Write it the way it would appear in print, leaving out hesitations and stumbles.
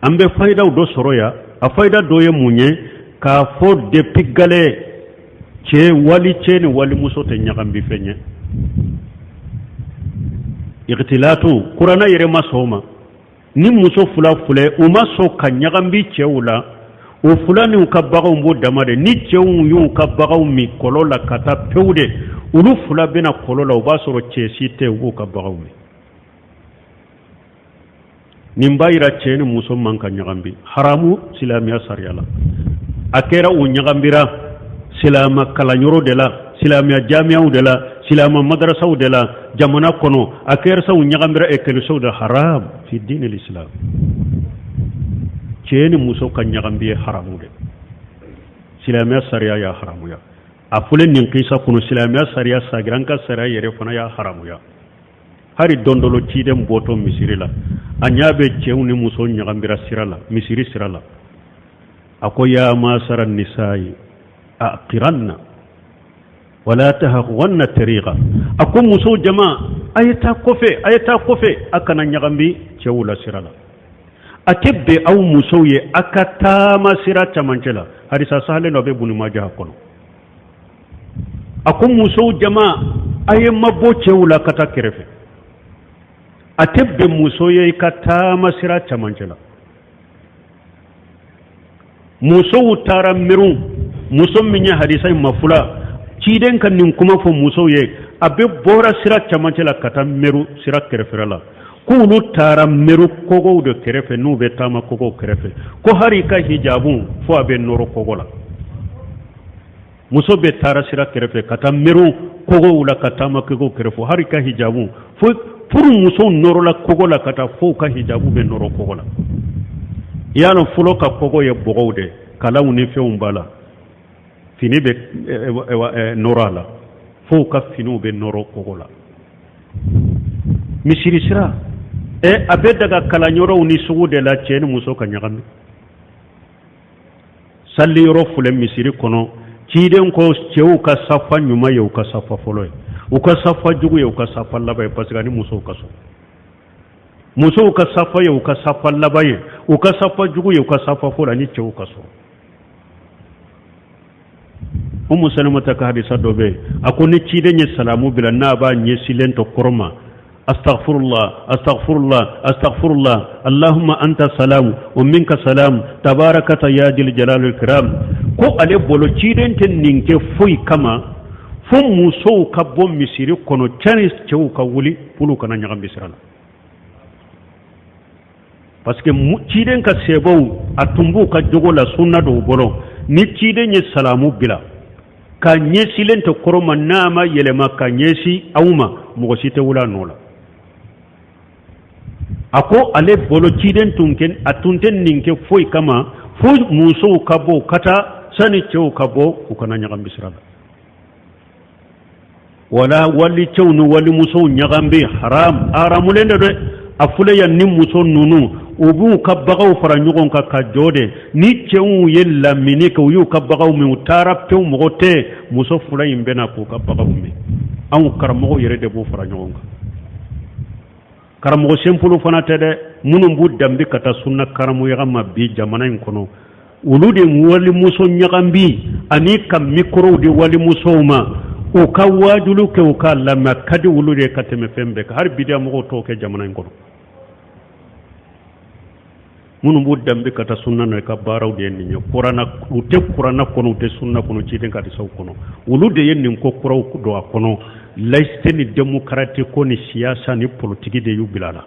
An bɛ fayidaw dɔ sɔrɔ yan. A fayida dɔ ye mun ye? K'a fɔ depuis gale cɛ, wali cɛ ni walimuso tɛ ɲagambi fɛn ye. Ikhtilatu, kuranɛ yɛrɛ ma sɔn o ma. Ni muso fila filɛ, u ma sɔn ka ɲagambi cɛw la. O fila n'u ka baganw b'o dama de. Ni cɛw y'u ka baganw min kɔlɔn la ka taa pewu de, olu fila bɛna kɔlɔn la, o b'a sɔrɔ cɛ si tɛ, u b'u ka baganw min. Nin b'a yira cɛ ni muso man ka ɲagambi, haramu silamɛya sariya la. A kɛra u ɲagambira silama kalanyɔrɔ de la, silamɛya jamiyaw de la, silama madarasaw de la jamana kɔnɔ, a kɛra sa u ɲagambira ekɔlisow de, haram fi diinil islam. Cɛ ni muso ka ɲagambi ye haramu de, silamɛya sariya y'a haramuya. A filɛ nin kisa kɔnɔ, silamɛya sariya sagira, an ka sariya yɛrɛ fana y'a haramuya. Hari don dɔ la ciden bɔtɔ misiri la, a ɲa bɛ cɛw ni muso ɲagambira sira la, misiri sira la. A ko: ya masara nisayi aqiranna wala tahwanna tariqa. A ko: musow jama, a ye taa kɔfɛ, a ye taa kɔfɛ, a kana ɲagambi cɛw la sira la. A tɛ bɛn aw musow ye a ka taama sira camancɛ la. Hadisa sahalen dɔ bɛ Bunu Majaha kɔnɔ. A ko: musow jama, a ye mabɔ cɛw la ka taa kɛrɛfɛ. A tɛ bɛn muso ye i ka taama sira camancɛ la. Musow taara miirun. Muso min ye hadisa in mafula, ciden ka nin kuma fɔ musow ye, a bɛ bɔra sira camancɛ la ka taa miiru sira kɛrɛfɛla la, k'olu taara miiru kogow de kɛrɛfɛ. N'u bɛ taama kogow kɛrɛfɛ, ko hali i ka hijabu fo a bɛ nɔrɔ kogo la. Muso bɛ taara sira kɛrɛfɛ ka taa miiru kogow la, ka taama kogow kɛrɛfɛ, hali ka hijabu fo furu musow nɔrɔla kogo la ka taa fo ka hijabu bɛ nɔrɔ kogo la. I y'a lɔn, fɔlɔ ka kogo ye bɔgɔw de, kalanw ni fɛnw b'a la, fini bɛ nɔrɔ a la, fo ka finiw bɛ nɔrɔ kogo la. Misiri sira ɛ, a bɛ daga kalanyɔrɔw ni sugu de la cɛ ni muso ka ɲagami. Sali yɔrɔ filɛ misiri kɔnɔ. Ciden ko cɛw ka safa ɲuman ye u ka safa fɔlɔ ye, u ka safa jugu ye u ka safa laban ye, parce que ani musow ka so. Musow ka safa ye u ka safa laban ye, u ka safa jugu ye u ka safa fɔlɔ, ani cɛw ka so. Umu Salamata ka hadisa dɔ bɛ yen, a ko ni ciden ye salamu bila, n'a b'a ɲɛsilen to kɔrɔ ma: astaghfirullah, astaghfirullah, astaghfirullah, allahumma anta salam wa minka salam, tabarakata ya dil jalal kiram. Ko ale bolo, ciden tɛ nin kɛ foyi kama fo musow ka bɔ misiri kɔnɔ cani cɛw ka wuli pulu kana ɲagami sira la, parce que ciden ka sebaw, a tun b'u ka jogo la, sunna dɔw bolo, ni ciden ye salamu bila ka ɲɛsilen tɛ kɔrɔ ma, n'a ma yɛlɛma ka ɲɛsin aw ma, mɔgɔ si tɛ wuli a nɔ la. A ko ale bolo, ciden tun kɛ, a tun tɛ nin kɛ foyi kama fo musow ka bɔ ka taa sani cɛw ka bɔ, u kana ɲagami sira la. Wala wali cɛw ni walimusow ɲagambi haram, haramulen de dɛ. A filɛ yan, ni muso ninnu, u b'u ka bagaw fara ɲɔgɔn kan ka jɔ de. Ni cɛw ye lamini kɛ, u y'u ka bagaw min, u taara pewu, mɔgɔ tɛ, muso fila in bɛna k'u ka bagaw min. Anw karamɔgɔw yɛrɛ de b'u fara ɲɔgɔn kan. Karamɔgɔ senfolo fana tɛ dɛ, minnu b'u danbe ka taa sunna karamɔgɔya ma bi jamana in kɔnɔ, olu de walimuso ɲagambi ani ka mikorow di walimusow ma u ka waajulu kɛ, u k'a lamɛn, ka di olu de ye ka tɛmɛ fɛn bɛɛ kan. Hali bidiya mɔgɔw t'o kɛ jamana in kɔnɔ. Minnu b'u danbe ka taa sunna na, ka baaraw de ye nin ye. Kuranna, u tɛ kuranna kɔnɔ, u tɛ sunna kɔnɔ, ciden ka hadisaw kɔnɔ. Olu de ye nin ko kuraw don a kɔnɔ. Laïcité ni démocratie ko ni siyasa ni politiki de y'u bila a la.